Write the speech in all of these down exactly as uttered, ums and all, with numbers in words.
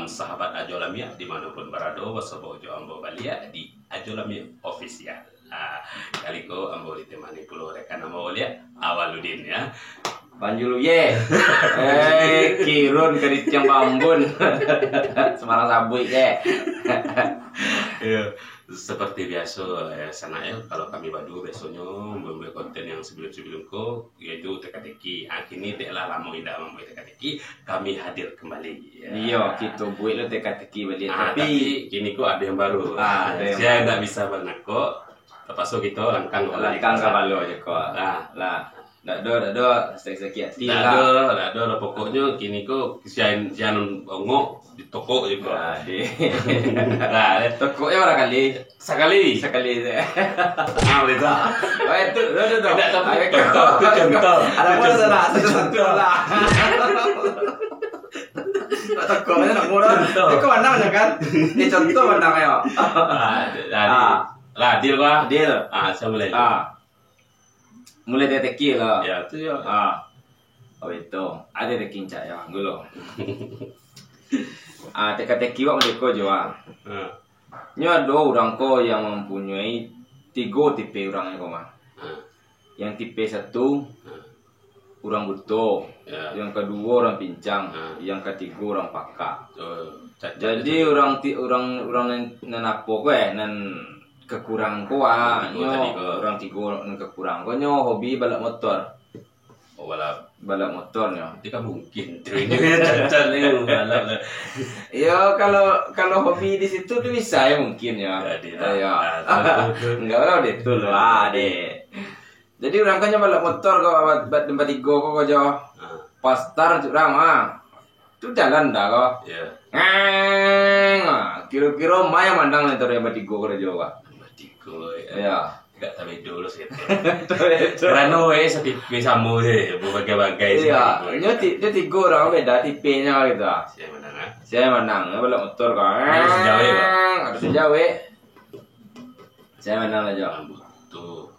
Sahabat Ajo Lamiak, di mano pun barado, basobok jo ambo baliak di Ajo Lamiak Official. Ah, kali ko ambo ditemani pulo rekan ambo baliak, Awaludin, ya. Panjulu ye. Eh, kirun ka ditiang bambun. Sembarang sabuik je. Iyo, seperti biaso, eh, sanak, ya, kalau kami baduo biasonyo mambuek konten yang sebelum-sebelum ko, yaitu teka-teki. Ah, kini dek lah lamo indak mambuek teka-teki, kami hadir kembali. Ya. Iyo, kito buek lo teka-teki baliak. Ah, tapi tapi kini ko ado yang baru. Ah, ado yang Sia baru. Indak bisa banako, tapaso kito langkang ka baliak. Langkang ka balo je ko. Ah. Lah. Dak do, dak do, sakik-sakik ati Dak lah. Ado, dak ado lah. Pokoknyo kini ko sian, sian ongok ditokok je ko. Ah, di. Lah, eh. Tokoknyo bara kali? Sakali. Sakali je. Ah, boleh tak? Oh, itu, tu, tu, tu. Dak, tapi Ayo, contoh, tu contoh. Ada apa sana? Satu-satu lah. Tokoknyo nak murah. Contoh. Itu mana mana kan? Ini contoh mana ya? Ah, jadi, Ah. lah, deal, Bang. Deal. Ah, assalamualaikum. Ah. Mulai teka-teki lah. Ya, tu ya. Ah. Oh, itu. Ada teka-teki cak ya, dulu. Ah, teka-teki wak mereka jo, ah. Ha. Nyo ado urang ko yang mampunyoi tigo tipe urang ko mah. Ha. Yang tipe satu, Ha. urang buto. Ya. Yang kaduo urang pincang. Ha. Yang katigo urang pakak. Oh, cacat Jadi tu. urang ti-, urang, urang nan, nan apo ko eh, nan kakurang ko ah, Urang tigo nyo, tadi ko. urang tigo nan kakurang ko nyo hobi balap motor. Oh, balap. Balap motor nyo. Itu kan mungkin tu. Ini cacat ni balap lah. Yo, kalau, kalau hobi di situ tu bisa ya mungkin ya. Jadi lah. Ya. Ah, tu, tu, tu. Enggak lah, deh tu lah, deh. Jadi urang kan nyo balap motor ko, bat, bat tempat tigo ko, ko jo. Ah. Pastar tu urang ah. Tu jalan dah ko. Ya. Ngang. Ah, kiro-kiro ma yang manang antaro yang batigo ko jo, Pak? Batigo, ya. Ya. Agak tabedo lo sikit. Tabedo. Karano, eh, satipe samo je, babagai-bagai Iya, satipe. Nyo ti-, nyo tigo urang beda tipenyo gitu. Sia manang, ah? Sia manang, nyo balap motor ko. Harus jauh, ya, Pak? Harus jauh. Sia manang aja. Rambut tu.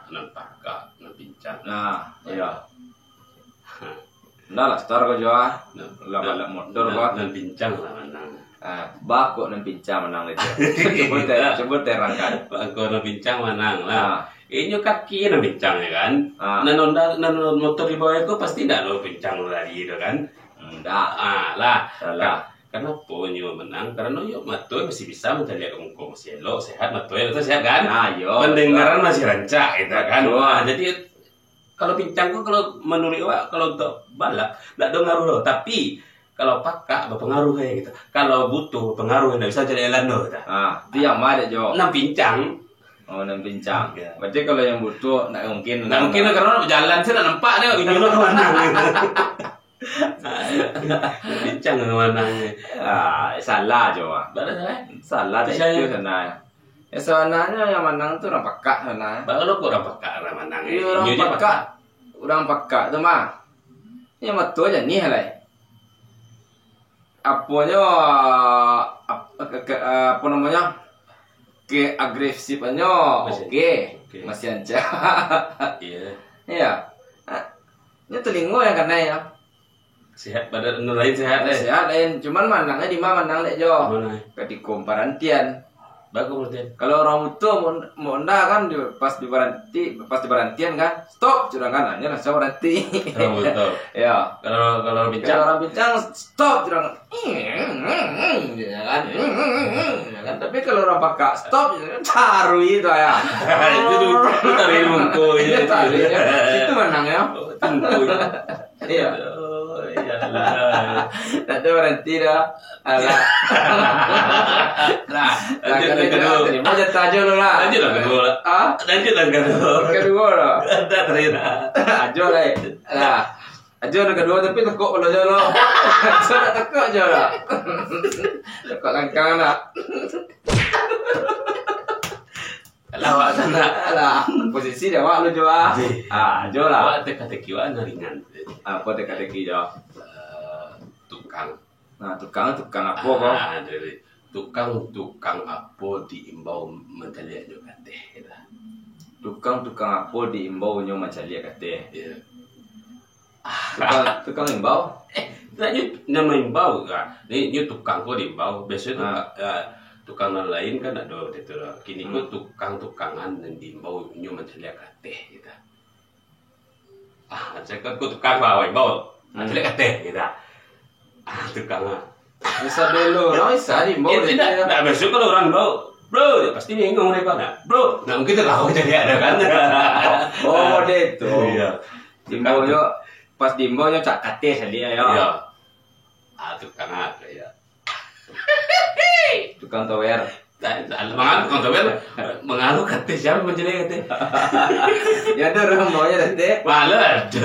Nan pakak, nan pincang. Nah, iya. Ndak lah, star ko jua. Nan, Lah nan, balap motor nan, ko. Nan pincang lah manang. Ah, bako nan pincang manang itu. Cuba te-, cuba terangkan. Bako nan pincang manang lah. Ah. Inyo kaki nan pincang ya kan. Ah. Nan Honda, nan motor di bawah itu pasti ndak lo pincang lari itu kan. Ndak. Ah, lah. Salah. Ka-, kanapo nyo manang? Karano yo mato masih bisa mancaliak ka muko masih elok, sehat mato yo, mato sehat kan? Ah, yo, Pendengaran betul. masih rancak gitu kan. Betul. Ah, jadi kalau pincang ko kalau manuruik awak kalau untuk balap ndak ado ngaruh lo, tapi kalau pakak bapangaruh kayak gitu. Kalau buto bapangaruh ndak bisa jalan-jalan lo gitu. Ah, itu yang ma dek jo? Nan pincang. Oh, nan pincang. Ya. Berarti kalau yang buto ndak mungkin Ndak mungkin lah, karano jalan se ndak nampak dah inyo lo ka manang gitu. Pincang ka manang ni. Ah, salah jo, ah. Bana salah? Salah, tak Pincang itu ya? Sana. Ya, sabananyo yang manang tu urang pakak sana. Bak lo kok urang pakak urang manang, eh? Iya, urang Inyo je pakak. pakak. Urang pakak tu mah. Yang betul aja nih, lai. Aponyo, ap-, ke, ke, apo namonyo? Keagresifannyo Masih. oke. Oke. Masih ancak. Iya. Iya. Ah, nyo telingo yang kanai, ya. Sehat badan, nu lain sehat, eh. Sehat lain, cuman manangnya di ma manang dek jo. Mana, eh? Katiko parantian. Bagus parantian. Kalau urang buto mau, mau ndak kan di, pas di baranti, pas di barantian kan, stop, curang kan, hanya langsung baranti. Urang buto. Ya. Kalau, kalau pincang? Kalau urang pincang, stop, curang. Ya kan? Ya kan? Tapi kalau urang pakak, stop, carui itu ya. Itu tu, itu tarik muko, Iya, itu. tarik, ya. Itu manang ya. Oh, tunggu. Iya. Oh, iyalah. Tak ada berhenti dah. Alah. Nah, Lanjut lah, yang kalau kedua. Terima jatah aja lu lah. Lanjut lah kedua lah. Ah? Lanjut lah kedua. Kedua lah. Ada terakhir. Ajo lah. Eh. Lah. Ajo lah kedua tapi tekuk kalau aja lo. Sudah tekuk aja lah. Tekuk langkang lah. Alah, awak sana. Alah, posisi dia awak lu jua. Deh. Ah, jo lah. Awak teka-teki awak nan ringan. Apa teka-teki jo? Eh, tukang. Nah, tukang, tukang apa ko? Ah, dari tukang, tukang apa diimbau mancaliak jo kateh, gitu. Tukang, tukang apa diimbau nyo mancaliak kateh? Iya. Tukang, tukang imbau? Eh, Ndak nyo nan maimbau ka. Ni, nyo tukang ko diimbau. Biaso tu, ah, tukang nan lain kan ado gitu lah. Kini ko tukang-tukangan nan diimbau nyo mancaliak kateh gitu. Ah, cakap ko tukang lah, wai, bau. Hmm. Caliak kateh, gitu. Ah, tukang lah. Bisa belo, no, bisa ni, bau. Eh, deh, tidak, tidak biasa kalau orang bau. Bro, dia pasti bingung dia, Bang. Bro, nggak mungkin dia tahu jadi ada, kan? Oh, oh, dia tu. Iya. Diimbau nyo, pas diimbau nyo cak kateh sadia, yo. Iya. Ah, tukang apa, ya? Tukang tower. Mangaruh tukang tower, mangaruh kateh siapa mencari kateh? Ya, ada orang maunya kateh. Malah ada.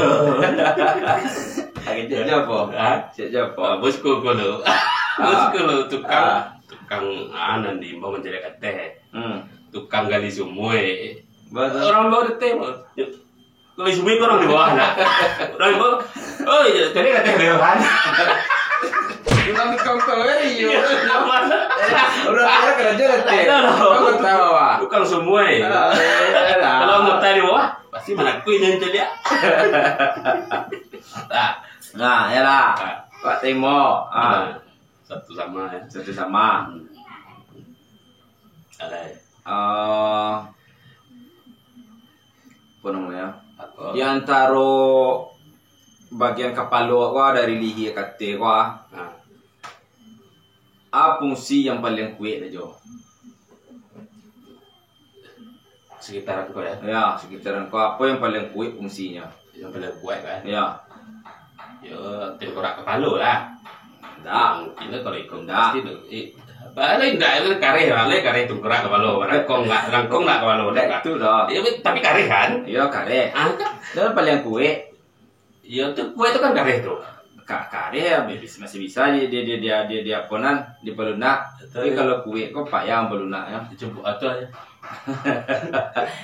Agak cek siapa? Hah? Cek siapa? Ah, bosku ko lo. Ah. Bosku lo, tukang, ah, tukang, ah, nan diimbau mencari kateh. Hmm. Tukang gali sumur. Betul. Orang bawa kateh, Bos. Kalau sumur ko orang di bawah, nak. Orang di bawah. Oh, iya, tadi kateh bawah, kan? Tukang-tukang tower, iyo. Iya, apa? Orang tower kerja kateh. Tidak, no. Kamu tahu, Pak? Tukang sumur, eh. Ah, iya, iya. Kalau anggota di bawah, pasti manakui nyo caliak. Nah. Nah, ya lah. Nah. Pak Timo. Ah. Nah. Satu sama, ya. Satu sama. Hmm. Alai. Ah, apa namanya? Apa? Di antaro bagian kapalo ko dari lihia kateh ko, ah. Ha. A fungsi yang paling kuek tu, Jo? Sekitaran ko, ya? Ya, sekitaran ko, apa yang paling kuek fungsinya? Yang paling kuek, kan? Ya. Yo, tengkorak kapalo lah. Ndak. Mungkin lah kalau ikut ndak. Pasti tu. Eh, balik ndak, itu kareh lah, kareh tengkorak kapalo. Rangkong nggak, rangkong nggak kapalo. Ndak itu dah. Ya, tapi kareh, kan? Ya, kareh. Ah, kan? Itu paling kuek. Iyo, tu kuek tu kan kareh tu. Ka-, kareh ya, bis-, masih bisa di, di, di, di, di, di apa nan, dipalunak. Betul. Tapi ya, kalau kuek ko payah palunak ya. Cubo atau aja.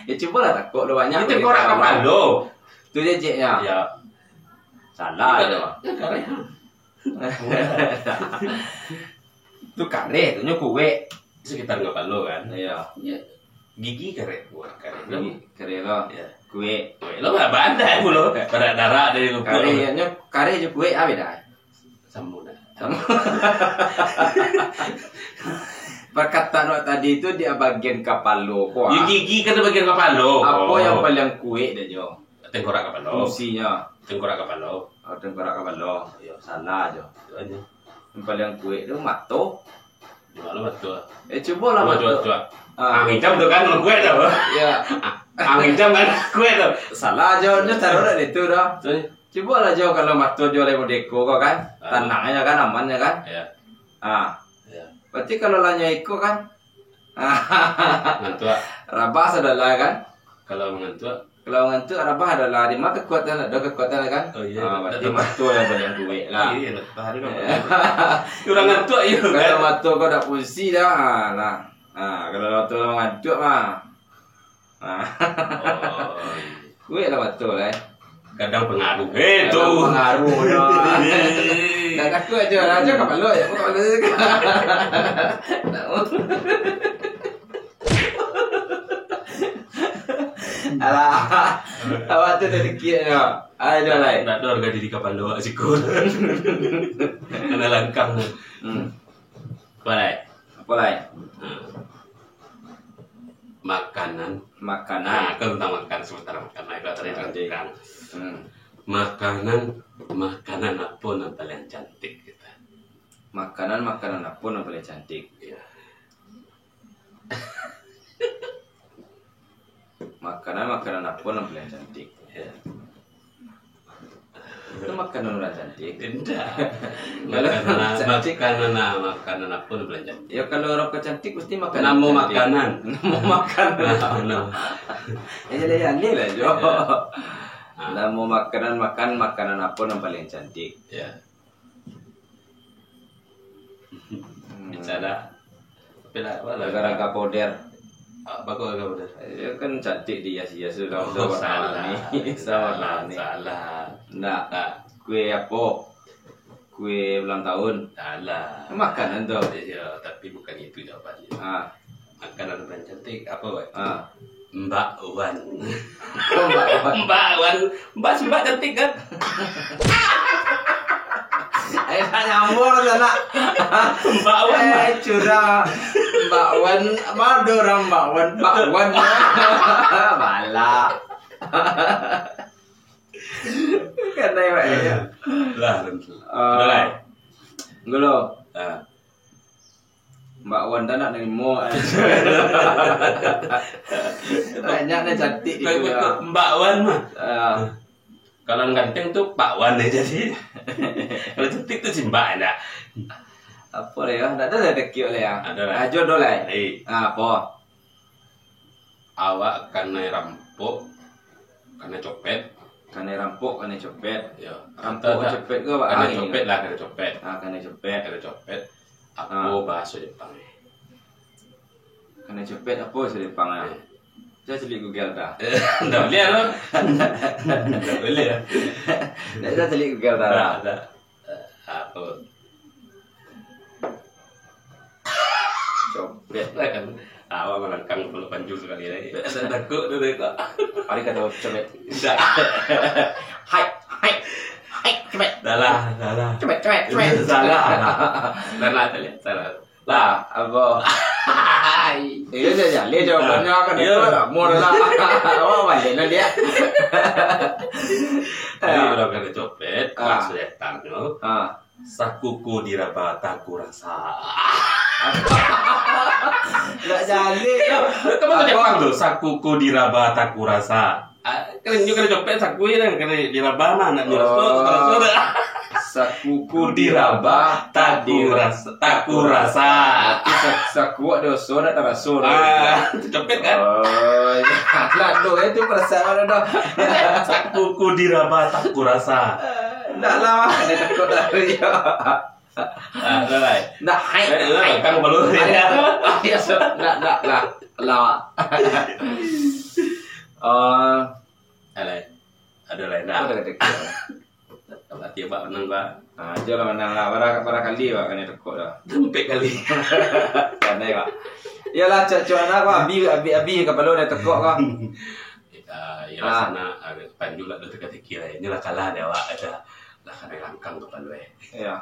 Ya, cubolah takok lo banyak. Itu kuek tengkorak kapalo. Tu je ceknya. Ya. Salah. Itu je. Kan kareh. Tu kareh, tu nyo kuek. Sekitar kapalo kan. Iya. Ya. Gigi kareh, bukan kareh. Gigi kareh lo. Ya. Kuek. Kuek lo, ba-, bandai pulo. Darak-darak dari luput. Kareh, ya, nyo kareh jo kuek, ah, beda. Samo dah. Samo. Perkataan awak tadi tu di bagian kapalo ko, ah. Ya, gigi kan bagian kapalo. Apa yang paling kuek dah, Jo? Tengkorak kapalo. Fungsinya. Tengkorak kapalo. Oh, tengkorak kapalo. Iyo, salah, Jo. Itu aja. Yang paling kuek tu mato. Di mana mato? Eh, cubolah mato. Cuba, cuba. Ah. Ang itam tu kan kuek tu. Ya. Ang itam kan kuek tu. Salah, Jo. Nyo taruh dah itu dah. Sorry. Cubolah, Jo, kalau mato Jo lai modeko ko kan. Ah. Tanang aja kan, aman aja kan. Ya. Ah. Ya. Berarti kalau lah nyo iko kan. Ngantuak. Rabah sadolah kan. Kalau mangantuak. Kalau mangantuak, rabah adalah di ma kekuatan, ado kekuatan kan? Oh, iya, ah, berarti mato yang paling kuek lah. Iya, nak tahan kan. Kurang ngantuak, iya, kan? Kalau mato ko dak fungsi dah, ah, nah. Ah, kalau mato mangantuak mah. Ah. Oh, iya. Kuek lah mato lah, eh. Kadang pengaruh. Eh, tu. Kadang pengaruh dah. Dah takut aja, raja kapalo aja, kapalo aja. Alah, awak tu dah dikit nyo. Ai, dah, lai. Ndak ado harga diri kapalo awak siko. Kana langkang. Hmm. Apa, lai? Apa, lai? Hmm. Makanan. Makanan. Nah, kan tentang makan, sementara makan. Nah, itu tadi. Oke. Tentang. Hmm. Makanan, makanan apa nan paling cantik, gitu? Makanan, makanan apa nan paling cantik? Iya. Makanan, makanan apa nan paling cantik? Ya. Itu makanan orang cantik. Indak. Kalau makanan, orang cantik, makanan, ah, makanan apa nan paling cantik? Ya, kalau orang cantik, mesti makanan cantik. Namo makanan. Namo makanan. Nah, nah. Ya, ya, ya, ni lah, Jo. Ya. Ah. Namo makanan, makan makanan apa nan paling cantik? Ya. Hmm. Bicara. Tapi lah, apa lah? Raga-raga powder. Ah, bagus raga powder. Ya kan cantik dihias-hias tu, oh, salah. Salah, salah. Ndak. Ndak. Kue apa? Kue ulang tahun. Salah. Makanan tu. Ya, tapi bukan itu jawabannya. Ah. Makanan paling cantik apa, Wak? Ah. Mbak Wan. Oh, Mbak Wan. Mbak Wan. Mbak, si Mbak cantik, kan? Eh, tak nyambung tu, nak. Mbak Wan. Eh, curang. Mbak Wan, mana ada orang Mbak Wan? Mbak Wan. Balak. Kan dah, Mbak, ya. Lah, tentu. Ah. Udah lah. Dulu. Ah. Mbak Wan tak nak nerimo. Banyak dah cantik gitu lah. Mbak Wan mah. Ah. Kalau ganteng tu Pak Wan ya jadi. Kalau cantik tu si Mbak, ndak? Apa lah ya? Ndak ada lah rezeki lah ya. Ada lah. Ajo do lah. Hai. Ah, apa? Awak kanai rampok, kanai copet. Kanai rampok, kanai copet. Ya. Rampok, copet ke, Pak? Kanai copet lah, kanai copet. Ah, kanai copet. Kanai copet. Apa bahaso Jepang ni? Kanai copet apa bahaso Jepang ah? Eh. Saya cari Google dah. Ndak boleh, lo. Ndak boleh. Ndak, saya cari Google dah. Ndak, ndak. Apa? Copet lah kan. Awak malangkang kapalo panjang sakali lai. Asa takut tu deh, kok. Ari kata copet. Ndak. Hai, hai, hai, copet. Dah lah, dah lah. Copet, copet, copet. Salah. Salah, salah. Lah, apa? Hai. Eh, dia jaleh jawabannyo kan. Iyo. Itu lah, mur lah. Awak balik lah dia. Jadi, kalau kanai copet, ah, maksud datang tu. Ah. Sakuku diraba taku rasa. Ndak jaleh. Kamu tu Jepang tu, sakuku diraba taku rasa. Ah, kan nyo kanai copet saku je kan, kanai diraba mah, nak nyo raso, oh, raso dah. Sakuku diraba taku rasa, taku rasa. Tapi sa-, saku awak doso, ndak taraso doh. Ah, copet kan? Oh, iyo. Lah, doh, itu perasaan awak doh. Sakuku diraba taku rasa. Ndak lah, Mak. Dia takut lari. Ah, dah lah. Ndak, hai, eh, hai. Kan baru. Hai, hai. Ndak, ndak lah. Lah, Mak. Oh. Alah. Ada lain dah. Ada kata-kata. Berarti abak menang, Pak. Ah, ajo lah menang lah. Bara, bara kali, Pak, kanai tekok dah. Ampek kali. Pandai, Pak. Iyolah, cak-cak anak, Pak. Abi, abi, abi kapalo dah tekok, Pak. Ah, iyolah, ah. Sanak, ah, panjang lah tu teka-teki lah. Inilah kalah dek awak, aja. Lah, kanai langkang kapalo, eh. Iyo.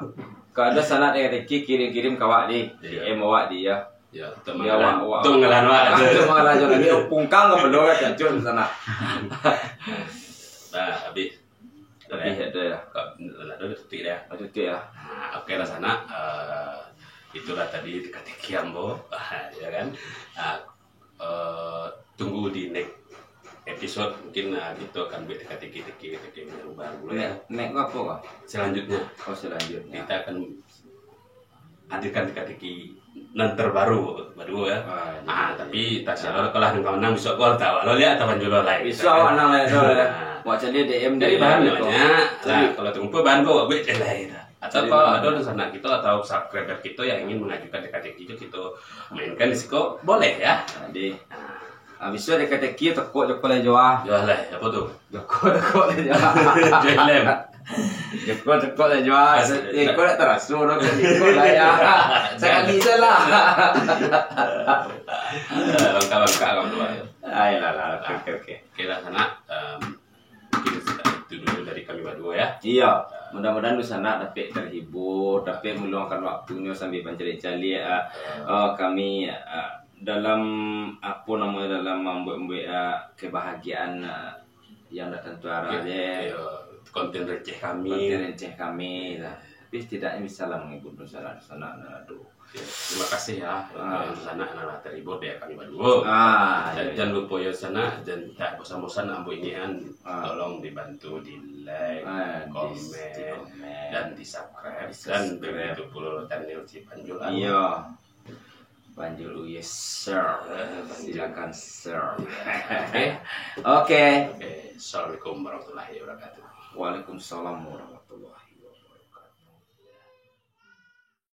Kalau ado sanak teka-teki, kirim-kirim ka awak di, iyo, D M awak di, ya. Ya, untuk manggalan, awak, awak. Untuk manggalan awak. Ah, untuk manggalan awak. Ini pungkang kapalo, kan, cak-cak sanak. Nah, habis. Habis ado ya. Kok, lah, dah tutup dah. Dah tutup ya. Nah, oke lah, sanak. Eh, itulah tadi teka-teki ambo. Ya kan? Ah, eh, tunggu di next episode. Mungkin, ah, kita akan buat teka-teki, teka-teki yang baru lah ya. Next, next tu apa, Kak? Selanjutnya. Oh, selanjutnya. Kita akan hadirkan teka-teki nan terbaru baru ya. Ah, jadi, tapi tak salah kalau yang kau menang besok kau tahu. Kalau lihat tahu jual lain. Besok awak menang lain tu ya. Nah. Buat cari D M dari bahan banyak. Nah, kalau terkumpul bahan kau buat je lain. Atau kalau ada sanak kita atau subscriber kita yang ingin mengajukan teka-teki itu, kita mainkan di siko, boleh ya. Jadi, nah. Habis tu teka-teki tekok Joko lah jual. Jual lah, apa tu? Joko tekok lah jual. Jual lem. Joko tekok lah jual. Eh, kau nak terasu dah, kau ni, kau lah ya. Sakali salah. Langkah-langkah kawan-kawan. Ayolah, lah, oke, oke, oke. Oke lah, sanak. Em, Mungkin itu dulu dari kami berdua ya. Iya. Mudah-mudahan dunsanak dapek terhibur, dapek meluangkan waktunyo sambil mancaliak-caliak, ah, ah, kami, ah, dalam, apo namonyo, dalam mambuek-buek, ah, kebahagiaan, ah, yang dak tantu arah je. Iya, konten receh kami. Konten receh kami lah. Tapi setidaknya bisa lah menghibur dunsanak-dunsanak, nah, aduh. Oke, terima kasih ya, ah, untuk sanak nan lah terhibur dari kami berdua. Ah, dan iya, jangan lupa ya sanak, dan tak bosan-bosan ambo ini kan, ah, tolong dibantu di like, ah, di, komen, di komen, dan di subscribe, di subscribe, dan begitu pula channel si Panjul Anwar. Iya. Panjul Uyes, share. Eh, Panjul. Silakan share. Oke. Oke. Oke, assalamualaikum warahmatullahi wabarakatuh. Waalaikumsalam warahmatullahi